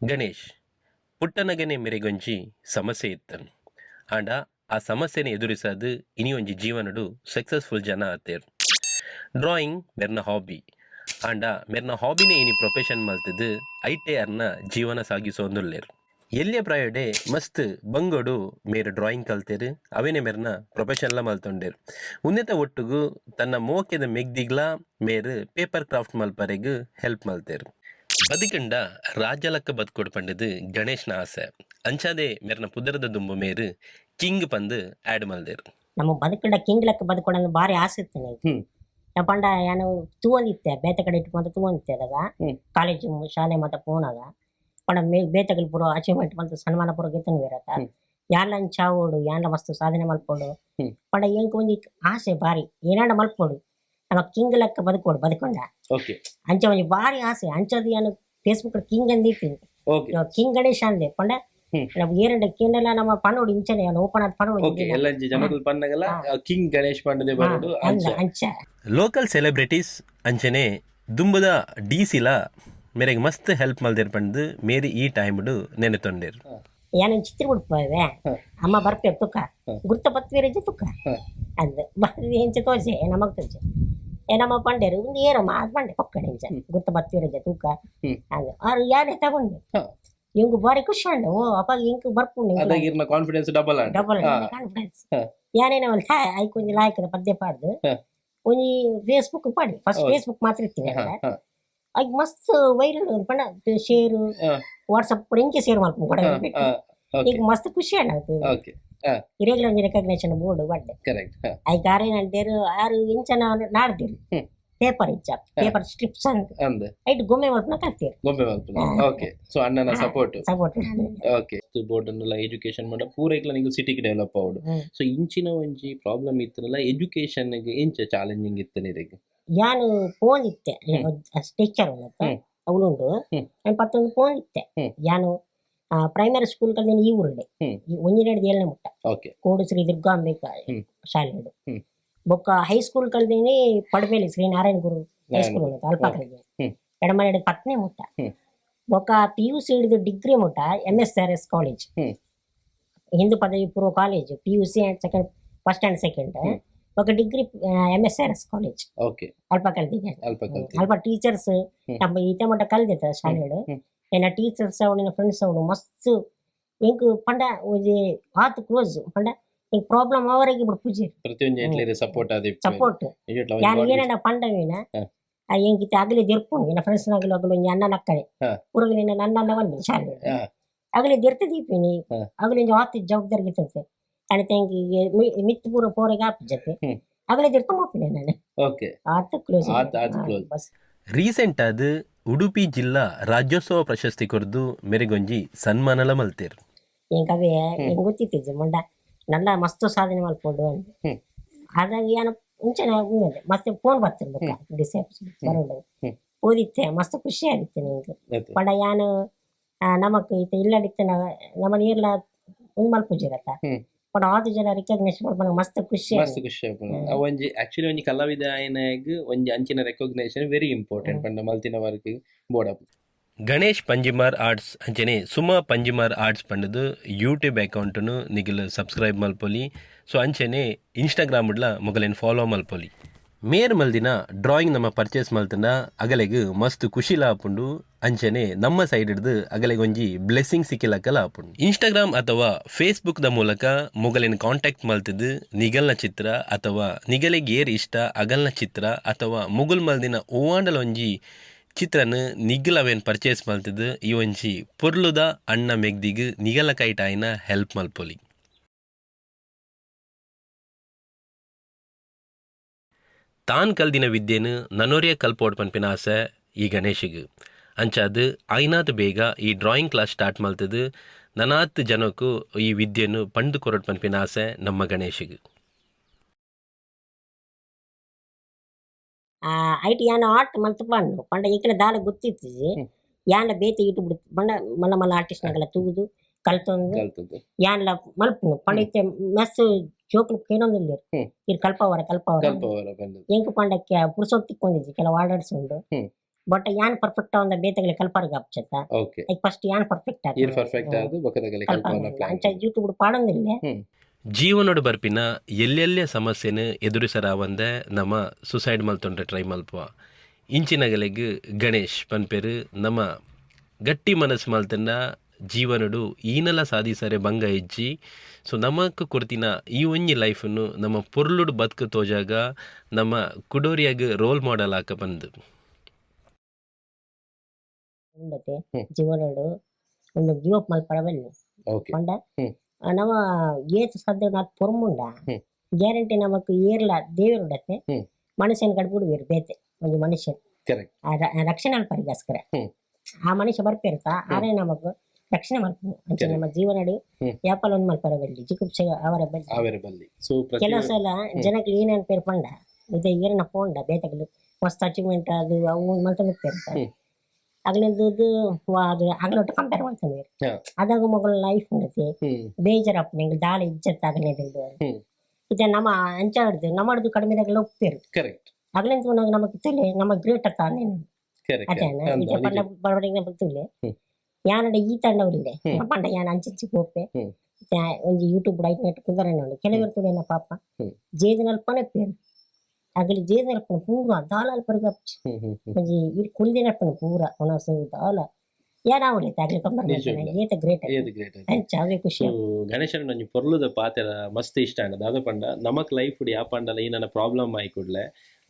ಗಣೇಶ್ ಪುಟ್ಟನಗನೆ ಮೆರೆಗೊಂಜಿ ಸಮಸ್ಯೆ ಇತ್ತನ್. ಆಂಡ ಆ ಸಮಸ್ಯೆನ ಎದುರಿಸದು ಇನಿ ಒಂಜಿ ಜೀವನಡು ಸಕ್ಸಸ್ಫುಲ್ ಜನ ಆತೇರ್. Drawing ಮೆರ್ನ hobby. ಆಂಡ ಮೆರ್ನ ಹಾಬಿನೇ ಇನಿ ಪ್ರೊಫೆಷನ್ ಮಲ್ತದು ಐಟೆ ಅರ್ನ ಜೀವನ ಸಾಗಿಸೋಂದುಲ್ಲೆರ್. ಎಲ್ಯ ಪ್ರಾಯಡೆ ಮಸ್ತ್ ಬಂಗೊಡು ಮೇರ್ ಡ್ರಾಯಿಂಗ್ ಕಲ್ತೆರ್, ಅವೇನೆ ಮೆರ್ನ ಪ್ರೊಫೆಷನ್ಲ ಮಲ್ತೊಂಡೆರ್. ಉಂದೆತ ಒಟ್ಟುಗು ತನ್ನ ಮೋಕೆದ ಮೆಗ್ದಿಗ್ಲಾ ಮೇರ್ ಪೇಪರ್ ಕ್ರಾಫ್ಟ್ ಮಲ್ಪರೆಗ್ ಹೆಲ್ಪ್ ಮಲ್ತೆರ್. ಬದುಕಂಡ ರಾಜಲಕ್ಕ ಬದುಕೊಡು ಪಂಡದು ಗಣೇಶ್ನ ಆಸೆ. ಅಂಚಾದೆ ಮೆರ್ನ ಪುದರ್ದ ದುಂಬು ಮೇರ್ ಕಿಂಗ್ ಪಂದ್ ಆಡ್ ಮಲ್ದೆರ್. ನಮ್ಮ ಬದುಕಂಡ ಕಿಂಗ್ಲಕ್ಕ ಬದುಕೊಡಂದು ಬಾರಿ ಆಸೆ ಇತ್ತು ನಂಗೆ. ಪಂಡ ಯಾನು ತೂವೊಂದಿತ್ತೆ ಬೇತೆ ಕಡೆ ಇಟ್ಟು ತೂವೊಂದಿತ್ತೆ ಅದಾಗ. ಕಾಲೇಜು ಶಾಲೆ ಮಾತ ಪೋನಾಗ ಪಂಡ ಬೇತೆಗಳು ಪೂರ ಅಚೀವ್ಮೆಂಟ್ ಮಲ್ತ್ ಸನ್ಮಾನ ಪೂರ ಗೆತ್ತೊಂದು ಬೇರತ್ತ. ಯಾನ್ಲ ಅಂಚ ಆವೊಡು, ಯಾನ್ಲ ಮಸ್ತ್ ಸಾಧನೆ ಮಲ್ಪೊಡು. ಪಂಡ ಎಂಕ್ ಒಂಜಿ ಆಸೆ ಬಾರಿ, ಏನಾಂಡ ಮಲ್ಪೊಡು, ನಮ್ಮ ಕಿಂಗ್ ಲೆಕ್ಕ ಬದುಕೋಡು ಬದುಕೊಂಡ. ಅಂಚ ಒಂಜಿ ಬಾರಿ ಆಸೆ. ಅಂಚದ ಯಾನು ಫೇಸ್ಬುಕ್ ಕಿಂಗ್ ಅಂದಿತ್ತೀನಿ. ಕಿಂಗ್ ಗಣೇಶ ಅಂದೆ ಪಂಡ ನಮ್ಮ ಏರಂಡ ಕೇಂದ್ರ ನಮ್ಮ ಪನೋಡು ಇಂಚನೆ ಓಪನ್ ಆದ್ ಪನೋಡು. ಎಲ್ಲ ಜನಗಳು ಪನ್ನಗಲ ಕಿಂಗ್ ಗಣೇಶ್ ಪಂಡದೆ ಬರೋಡು. ಅಂಚ ಅಂಚ. ಲೋಕಲ್ ಸೆಲೆಬ್ರಿಟೀಸ್ ಅಂಚನೆ ದುಂಬುದ ಡಿ ಸಿಲ ಮೇರೆಗ್ ಮಸ್ತ್ ಹೆಲ್ಪ್ ಮಲ್ದೆರ್ ಪಂದ್ ಮೇರಿ ಈ ಟೈಮ್ಡ್ ನೆನೆತೊಂಡೆರ್. ಯಾನು ಚಿತ್ರ ಬಿಡ್ಪವೆ ಅಮ್ಮ ಬರ್ಪೆ ತುಕ್ಕ ಗುರ್ತ ಪತ್ವೇರಜ್ಜೆ ತುಕ್ಕ ಅಂದ್ ಬರ್ರಿ ಎಂಚ ತೋಜೆ ನಮಗ್ ತೋಜೆ ನಮ್ಮ ಪಂಡೇರು ಒಂದು ಏರಮ್ಮ ಅದು ಪಂಡೆ ಪೊಕ್ಕಡೆ ಇಂಚ ಗುರ್ತ ಪತ್ವೇರಜ್ಜೆ ತೂಕ ಅಂದ್ ಆರು ಯಾರೇ ತಗೊಂಡೆ. ಇಂಗು ಬಾರಿ ಖುಷಿ ಅಂಡ ಓ ಅಪ್ಪ ಇಂಕ್ ಬರ್ಪುಂಡು. ಅದಾಗಿರ್ನ ಕಾನ್ಫಿಡೆನ್ಸ್ ಡಬಲ್ ಆಂಡ್. Double confidence. ಯಾನೇನ ಒಂದು ಐಕ್ ಒಂಜಿ ಲಾಯ್ಕದ ಪದ್ಯ ಪಾಡ್ದು ಒಂಜಿ ಫೇಸ್ಬುಕ್ ಪಾಡಿ ಫಸ್ಟ್ ಫೇಸ್ಬುಕ್ ಮಾತ್ರ ಇತ್ತೀನಿ ಐಕ್ ಮಸ್ತ್ ವೈರಲ್ ಪಂಡ ಶೇರ್ ವಾಟ್ಸಪ್ ಪೂರ ಇಂಕೆ ಶೇರ್ ಮಲ್ಪು ಕೊಡ. ಈಗ ಮಸ್ತ್ ಖುಷಿ ಅಣ್ಣ. ಇರೆಗ್ಲ ಒಂಜಿ ರೆಕಗ್ನೇಷನ್ ಬೋರ್ಡ್ ಬಡ್ಡೆ. ಐಕ್ ಆರೇನ ಅಂಟೇರು ಆರು ಇಂಚನ ನಾಡ್ದಿರು ಪೇಪರ್ ಇಂಚ ಪೇಪರ್ ಸ್ಟ್ರಿಪ್ಸ್ ಅಂತ ಐಟ್ ಗೊಂಬೆ ಮಲ್ಪುನ ಕಲ್ತೀರು. ಗೊಂಬೆ ಮಲ್ಪುನ. ಸೊ ಅಣ್ಣನ ಸಪೋರ್ಟ್. ಸಪೋರ್ಟ್. ಬೋರ್ಡ್ ಅನ್ನಲ್ಲ ಎಜುಕೇಶನ್ ಮಾಡ ಪೂರೈಕ್ಲ ನಿಗು ಸಿಟಿಗೆ ಡೆವಲಪ್ ಆವಡು. ಸೊ ಇಂಚಿನ ಒಂಜಿ ಪ್ರಾಬ್ಲಮ್ ಇತ್ತನಲ್ಲ ಎಜುಕೇಶನ್ ಎಂಚ ಚಾಲೆಂಜಿಂಗ್ ಇತ್ತನ ಇರೆಗ್? ಯಾನು ಫೋನ್ ಇತ್ತೆ ಟೀಚರ್ ಅವಳುಂಡು ನಾನು ಪತ್ತೊಂದು ಫೋನ್ ಇತ್ತೆ. ಯಾನು ಪ್ರೈಮರಿ ಸ್ಕೂಲ್ ಕಲ್ದಿನ ಈ ಊರುಡೆ ಒಂಜಿನ ಏಳನೇ ಮುಟ್ಟ ಕೋಡು ಶ್ರೀ ದುರ್ಗಾಂಬಿಕಾ ಶಾಲೆ. ಬೊಕ್ಕ ಹೈಸ್ಕೂಲ್ ಕಲ್ದಿನಿ ಪಡಬೇಲಿ ಶ್ರೀ ನಾರಾಯಣ ಗುರು ಹೈಸ್ಕೂಲ್ ಅಲ್ಪ ಕಲ್ದಿನಿ ಎಡಮನೆ ಪತ್ತನೇ ಮುಟ್ಟ. ಬೊಕ್ಕ ಪಿ ಯು ಸಿ ಹಿಡಿದು ಡಿಗ್ರಿ ಮುಟ್ಟ M S R S college, Hindu ಪದವಿ ಪೂರ್ವ college, P U C and second first and second. ಬೊಕ್ಕ degree M S R S college ಅಲ್ಪ ಕಲ್ತಿದ್ದೆ. ಅಲ್ಪ ಟೀಚರ್ಸ್ ನಮ್ಮ ಈತ ಮಟ್ಟ ಕಲ್ದಿತ್ತ ಶಾಲೆಡು. ಎನ್ನ ಟೀಚರ್ಸ್ ಅವಳು ಎನ್ನ ಫ್ರೆಂಡ್ಸ್ ಅವಳು ಮಸ್ತ್ ಎಂಕ್ ಪಂಡ ಒಂಜಿ ಆತ್ ಕ್ಲೋಸ್ ಪಂಡ ಎಂಕ್ ಪ್ರಾಬ್ಲಮ್ ಅವರಿಗೆ ಬಿಡು ಪೂಜೆ. ಪ್ರತಿಯೊಂಜಿ ಸಪೋರ್ಟ್ ಆದಿ ಸಪೋರ್ಟ್. ಯಾನ್ ಏನಂಡ ಪಂಡವಿನ ಎಂಕ್ ಇತ್ತೆ ಅಗಲೆ ದೆರ್ಪುಂಡು ಎನ್ನ ಫ್ರೆಂಡ್ಸ್ ನಗಲು ಅಗಲು ಒಂಜಿ ಅಣ್ಣನ ಅಕ್ಕನೆ ಪೂರಗಲಿ ನನ್ನ ಅಣ್ಣ ಬಂದು ಶಾಲೆ ಅಗಲೆ ದೆರ್ತ ದೀಪಿನಿ ಅಗಲು ಒಂಜಿ ಆತ್ ಜವಾಬ್ದಾರಿ ಇತ್ತಂತೆ ಅನಿತ ಎಂಕ್ ಮಿತ್ತು ಪೂರ ಪೋರೆಗೆ ಆಪುಜತೆ ಅಗಲೆ ದೆರ್ತ ಮೋಪಿನಿ ನಾನು. ಆತ್ ಕ್ಲೋಸ್. ಬಸ್. ರೀಸೆಂಟ್ ಆದ್ ಉಡುಪಿ ಜಿಲ್ಲಾ ರಾಜ್ಯೋತ್ಸವ ಪ್ರಶಸ್ತಿ ಕೊರ್ದು ಮೆರೆಗೊಂಜಿ ಸನ್ಮಾನಲ ಮಲ್ತೇರ್. ಎಂಕ್ ಅವೇ ಎಂಕ್ ಗೊತ್ತಿತ್ತಿಜ್ಜಿ ಮೊಂಡ ನನ್ನ ಮಸ್ತ್ ಸಾಧನೆ ಮಲ್ಪೊಡು ಅಂದ್. ಹಾಗಾಗಿ ಯಾನು ಇಂಚನೆ ಮಸ್ತ್ ಫೋನ್ ಬರ್ತದೆ ಬೊಕ್ಕ ಡಿ ಸಿ ಆಫೀಸ್ ಬರೋಡು ಓದಿತ್ತೆ ಮಸ್ತ್ ಖುಷಿ ಆಗಿತ್ತು ನಿಂಗೆ. ಪಂಡ ಯಾನು ನಮಕ್ ಇತ್ತೆ ಇಲ್ಲಡಿತ್ತೆ ನಮ್ಮ ನೀರ್ಲ ಉಂದು ಮಲ್ಪುಜಿರತ್ತ ಪಂಡ ಆತು ಜನ ರಿಕಗ್ನೇಷನ್ ಮಲ್ಪುನ ಮಸ್ತ್ ಖುಷಿ. ಮಸ್ತ್ ಖುಷಿ ಆಪುಂಡು. ಅವು ಒಂಜಿ ಆಕ್ಚುಲಿ ಒಂಜಿ ಕಲಾವಿದ ಆಯನಾಗ್ ಒಂಜಿ ಅಂಚಿನ ರೆಕಗ್ನೇಷನ್ ವೆರಿ ಇಂಪಾರ್ಟೆಂಟ್ ಪಂಡ ಮಲ್ತಿನ ವರ್ಕ್ ಬೋರ್ಡ್. ಗಣೇಶ್ ಪಂಜಿಮಾರ್ ಆರ್ಟ್ಸ್ ಅಂಚನೆ ಸುಮಾ ಪಂಜಿಮಾರ್ ಆರ್ಟ್ಸ್ ಪಂಡದು ಯೂಟ್ಯೂಬ್ ಅಕೌಂಟನ್ನು ನಿಗಲ್ ಸಬ್ಸ್ಕ್ರೈಬ್ ಮಲ್ಪೊಲಿ. ಸೊ ಅಂಚನೆ ಇನ್ಸ್ಟಾಗ್ರಾಮ್ ಡ್ಲ ಮೊಗಲೆನ್ ಫಾಲೋ ಮಲ್ಪೊಲಿ. ಮೇರ್ ಮಲ್ದಿನ ಡ್ರಾಯಿಂಗ್ ನಮ್ಮ ಪರ್ಚೇಸ್ ಮಲ್ತಂಡ ಅಗಲೆಗ್ ಮಸ್ತ್ ಖುಷಿಲ ಆಪುಂಡು. ಅಂಚನೆ ನಮ್ಮ ಸೈಡ್ ಡ್ದು ಅಗಲೆಗ್ ಒಂಜಿ ಬ್ಲೆಸ್ಸಿಂಗ್ ಸಿಕ್ಕಿಲಕ್ಕಲ ಆಪುಂಡು. ಇನ್ಸ್ಟಾಗ್ರಾಮ್ ಅಥವಾ ಫೇಸ್ಬುಕ್ ದ ಮೂಲಕ ಮೊಗಲೆನ್ ಕಾಂಟ್ಯಾಕ್ಟ್ ಮಲ್ತದು ನಿಗಲ್ನ ಚಿತ್ರ ಅಥವಾ ನಿಗಲೆಗ್ ಏರ್ ಇಷ್ಟ ಅಗಲ್ನ ಚಿತ್ರ ಅಥವಾ ಮುಗುಲ್ ಮಲ್ದಿನ ಓವಾಂಡಲ ಒಂಜಿ ಚಿತ್ರನ್ ನಿಗ್ಲ್ ಅವೇನ್ ಪರ್ಚೇಸ್ ಮಲ್ತದು ಈ ಒಂಜಿ ಪೊರ್ಲುದ ಅಣ್ಣ ಮೆಗ್ದಿಗ್ ನಿಗಲ ಕೈಟಾಯಿನ ಹೆಲ್ಪ್ ಮಲ್ಪೊಲಿ. ತಾನ್ ಕಲ್ದಿನ ವಿದ್ಯೆನು ನನೊರಿಯ ಕಲ್ಪೋಡ್ ಪನ್ಪಿನ ಆಸೆ ಈ ಗಣೇಶಿಗ್. ಅಂಚಾದ್ ಆಯ್ನಾತ್ ಬೇಗ ಈ ಡ್ರಾಯಿಂಗ್ ಕ್ಲಾಸ್ ಸ್ಟಾರ್ಟ್ ಮಲ್ತದು ನನಾತ್ ಜನಕ್ಕೂ ಈ ವಿದ್ಯೆನು ಪಂಡು ಕೊರಡ್ ಪನ್ಪಿನ ಆಸೆ ನಮ್ಮ ಗಣೇಶಿಗ್. ಐಟ್ ಯಾನ್ ಆರ್ಟ್ ಮಲ್ತ್ ಪಂಡು ಪಂಡ ಎಂಕ್ಲೆ ದಾಲ ಗೊತ್ತಿತ್ತಿಜಿ ಯಾನ್ಲ ಬೇತೆ ಯೂಟ್ಯೂಬ್ ಪಂಡ ಮಲ್ಲ ಮಲ್ಲ ಆರ್ಟಿಸ್ಟ್ ನಗಲ ತೂದು ಕಲ್ತೊಂದು ಯಾನ್ಲ ಮಲ್ಪುನು ಪಂಡ ಇತ್ತೆ ಮೆಸ್ ಜೋಕುಲು ಕೇನೊಂದುಲ್ಲೆರ್ ಇರ್ ಕಲ್ಪವರ ಕಲ್ಪವರ ಎಂಕ್ ಪಂಡ ಪುರ್ಸೊತ್ತು ತಿಕ್ಕೊಂದಿಜ್ಜಿ ಕೆಲವು ಆರ್ಡರ್ಸ್ ಉಂಡು. ಬಟ್ ಯಾನ್ ಪರ್ಫೆಕ್ಟ್ ಆವಂದ ಬೇತೆಗಲೆ ಕಲ್ಪರ್ಗ ಆಪ್ಚತ್ತ. ಐಕ್ ಫಸ್ಟ್ ಯಾನ್ ಪರ್ಫೆಕ್ಟ್ ಈರ್ ಪರ್ಫೆಕ್ಟ್ ಆದ್ ಬೊಕ್ಕದಗಲೆ ಕಲ್ಪವನ ಪ್ಲಾನ್. ಅಂಚ ಯೂಟ್ಯೂಬ್ ಪಾಡೊಂದಿಲ್ಲೆ. ಜೀವನೊಡು ಬರ್ಪಿನ ಎಲ್ಲೆಲ್ಲೆ ಸಮಸ್ಯೆನ್ ಎದುರಿಸರಾವಂದೆ ನಮ ಸುಸೈಡ್ ಮಲ್ತೊಂಡ್ರೆ ಟ್ರೈ ಮಲ್ಪುವ. ಇಂಚಿನಗಲೆಗ್ ಗಣೇಶ್ ಪನ್ಪೆರ್, ನಮ ಗಟ್ಟಿ ಮನಸ್ಸು ಮಲ್ತಂಡ ಜೀವನೊಡು ಈನಲ ಸಾಧಿಸರೆ ಭಂಗ ಇಜ್ಜಿ. ಸೊ ನಮಕ್ ಕೊರ್ತಿನ ಈ ಒಂಜಿ ಲೈಫನ್ನು ನಮ್ಮ ಪೊರ್ಲುಡು ಬದುಕು ತೋಜಾಗ ನಮ್ಮ ಕುಡೋರಿಯಾಗ ರೋಲ್ ಮಾಡೆಲ್ ಆಕ ಬಂದು ಉಂಡತೆ ಜೀವನೊಡು ಒಂದು ಗಿವ್ ಅಪ್ ಮಲ್ಪರ ಬಲ್ಲಿ. ಪಂಡ ನಮ ಏತ್ ಸಾಧ್ಯ ನಾತ್ ಪೊರ್ಮುಂಡ ಗ್ಯಾರಂಟಿ ನಮಕ್ ಏರ್ಲ ದೇವರುಡತೆ ಮನುಷ್ಯನ ಕಡ್ಬಿಡುವೇರು ಬೇತೆ ಒಂಜಿ ಮನುಷ್ಯ ರಕ್ಷಣೆ ಮಲ್ಪರಿಗೋಸ್ಕರ ಆ ಮನುಷ್ಯ ಬರ್ಪಿರ್ತ ಆರೇ ನಮಕ್ ರಕ್ಷಣೆ ಮಲ್ಪು. ಅಂಚ ನಮ್ಮ ಜೀವನಡು ಯಾಪಲ ಒಂದ್ ಮಲ್ಪರ ಬಲ್ಲಿ, ಜಿಗುಪ್ಸೆ ಅವರ ಬಲ್ಲಿ. ಅವರ ಬಲ್ಲಿ. ಸೊ ಕೆಲವು ಸಲ ಜನಕ್ಕೆ ಏನ್ ಅನ್ಪೇರ್ ಪಂಡ ಇದೆ ಏರನ ಪೋಂಡ ಬೇತೆಗಳು ಮಸ್ತ್ ಅಚೀವ್ಮೆಂಟ್ ಅದು ಅವು ಮಲ್ತೊಂದು ಇರ್ತ ಅಗ್ಲಿಂದದ್ದು ಅದು ಅಗ್ಲೊಟ್ಟು ಕಂಪೇರ್ ಮಾಡ್ತಂದ್ರೆ ಅದಾಗ ಮಗಳ ಲೈಫ್ ಉಂಡತಿ ಬೇಜಾರಪ್ಪ ನಿಂಗೆ ದಾಳ ಇಜ್ಜತ್ ಅಗಲೇದು. ಇದೆ ನಮ್ಮ ಅಂಚ ಹಿಡ್ದು ನಮ್ಮ ಕಡಿಮೆದಾಗೆಲ್ಲ ಒಪ್ಪೇರು. ಅಗ್ಲಿಂದ ನಮಗೆ ತುಲೆ ನಮ್ಮ ಗ್ರೇಟ್ ಅತ್ತ ನೀನು ಅದೇನ ಇದೆ ಪಂಡ ಬಡವಡಿಗೆ ತುಲೆ ಯಾನಡ ಈ ತಂಡವರಿದೆ ಪಂಡ ಯಾನ್ ಅಂಚಿಂಚಿ ಪೋಪೆ ಒಂಜಿ ಯೂಟ್ಯೂಬ್ ಐಟ್ ನೆಟ್ ಕುದರ ನೋಡಿ ಕೆಲವರು ತುಲೆ ಪಾಪ ಜೇದನಲ್ಪನೆ ಪೇರು ಅಗಲಿ ಜೇದನಲ್ಪನೆ ಪೂರ ದಾಲ ಅಲ್ಪರ್ಗ ಒಂಜಿ ಇರ್ ಕುಲ್ದಿನಲ್ಪನೆ ಪೂರ ಒಣಸು ದಾಲ ಯಾರಾವಲಿ ಅಗಲಿ ಕಂಪೇರ್ ಏತ ಗ್ರೇಟ್ ಏತ್ ಗ್ರೇಟ್ ಅಂಚ ಅವೇ ಖುಷಿ. ಗಣೇಶನ ಒಂಜಿ ಪೊರ್ಲುದ ಪಾತೆರ ಮಸ್ತ್ ಇಷ್ಟ ಆಂಡ ದಾದ ಪಂಡ ನಮಕ್ ಲೈಫ್ ಯಾಪಂಡಲ ಏನನ್ನ ಪ್ರಾಬ್ಲಮ್ ಆಯಿ ಕೂಡ್ಲೆ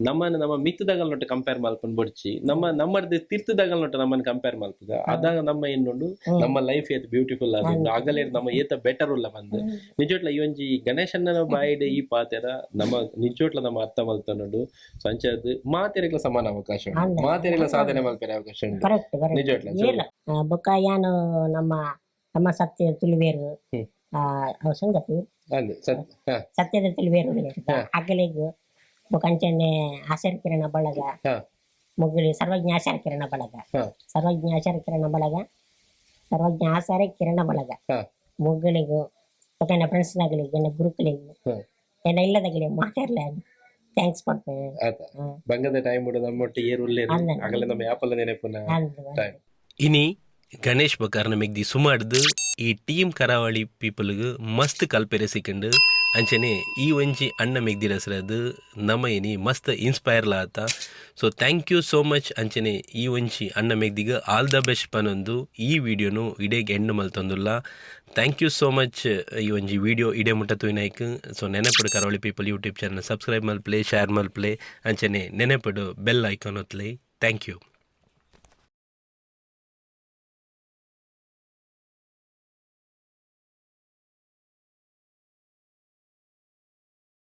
ನಮ್ಮನ್ನ ನಮ್ಮ ಮಿತ್ತದಗಲ್ನೊಟ್ಟು ಕಂಪೇರ್ ಮಲ್ಪನ್ ಬೊಡ್ಚಿ, ನಮ್ಮ ನಮ್ಮರ್ದು ತಿರ್ತದಗಲ್ನೊಟ್ಟು ನಮ್ಮನ್ನ ಕಂಪೇರ್ ಮಲ್ಪುಗ ಅದಾಗ ನಮ್ಮ ಏನುಂಡು ನಮ್ಮ ಲೈಫ್ ಏತ್ ಬ್ಯೂಟಿಫುಲ್ ಆದುಂಡು ಅಗಲೇ ನಮ್ಮ ಏತ ಬೆಟರ್ ಉಲ್ಲ ಬಂದು. ನಿಜೋಟ್ಲ ಈ ಒಂಜಿ ಗಣೇಶನ ಬಾಯಿಡ್ ಈ ಪಾತೆರ ನಮ್ಮ ನಿಜೋಟ್ಲ ನಮ್ಮ ಅರ್ಥ ಮಲ್ತೊಂಡು. ಸೊ ಅಂಚಾದ್ ಮಾತೆರೆಗ್ಲ ಸಮಾನ ಅವಕಾಶ ಉಂಡು, ಮಾತೆರೆಗ್ಲ ಸಾಧನೆ ಮಲ್ಪೆರೆ ಅವಕಾಶ ಉಂಡು ನಿಜೋಟ್ಲ. ಬೊಕ್ಕ ಯಾನು ನಮ್ಮ ನಮ್ಮ ಸತ್ಯ ತುಳುವೇರು ಸಂಗತಿ ಸತ್ಯದ ತುಳುವೇರು ಅಗಲಿಗೂ ಬೊಕ್ಕ ಅಂಚನೆ ಆಚಾರ್ಯ ಕಿರಣ ಬಳಗ ಮುಗುಳಿ ಸರ್ವಜ್ಞ ಆಚಾರ್ಯ ಕಿರಣ ಬಳಗ ಸರ್ವಜ್ಞ ಆಚಾರ್ಯ ಕಿರಣ ಬಳಗ ಸರ್ವಜ್ಞ ಆಚಾರ್ಯ ಕಿರಣ ಬಳಗ ಮುಗುಳಿಗೂ ಬೊಕ್ಕ ಎನ್ನ ಫ್ರೆಂಡ್ಸ್ನಾಗಲಿಗೂ ಎನ್ನ ಗುರುಕುಲಿಗೂ ಎನ್ನ ಇಲ್ಲದಾಗಲಿ ಮಾತಾಡ್ಲ thanks ಪಡ್ತೇನೆ. ಬಂಗದ ಟೈಮ್ ನಮ್ಮೊಟ್ಟು ಏರು ಉಲ್ಲೇರು ಅಗಲೆ ನಮ್ಮ ಯಾಪಲ ನೆನಪುನ ಟೈಮ್. ಇನಿ ಗಣೇಶ್ ಬೊಕ್ಕ ಮೆಗ್ದಿ ಸುಮಾರ್ದು ಈ ಟೀಮ್ ಕರಾವಳಿ ಪೀಪಲ್ಗ್ ಮಸ್ತ್ ಕಲ್ಪೆರೆ ಸಿಕ್ಕಂಡು. ಅಂಚನೆ ಈ ಒಂಜಿ ಅಣ್ಣ ಮೆಗ್ದಿರ ಹೆಸರದು ನಮ್ಮ ಇನಿ ಮಸ್ತ್ ಇನ್ಸ್ಪೈರ್ಲ ಆತ. So thank you so much. ಅಂಚನೆ ಈ ಒಂಜಿ ಅಣ್ಣ ಮೆಗ್ದಿಗ್ ಆಲ್ the best ಪನೊಂದು ಈ ವಿಡಿಯೋನು ಇಡೇಗ್ and ಮಲ್ತೊಂದುಲ್ಲ. Thank you so much. ಈ ಒಂಜಿ ವಿಡಿಯೋ ಇಡೇ ಮುಟ್ಟ ತೂಯಿನೈಕ್. ಸೊ ನೆನಪಡು Karavali people YouTube channel subscribe ಮಲ್ಪ್ಲೆ, share ಮಲ್ಪ್ಲೆ, ಅಂಚನೆ ನೆನಪಡು ಬೆಲ್ ಐಕಾನ್ ಒತ್ಲೆ. Thank you.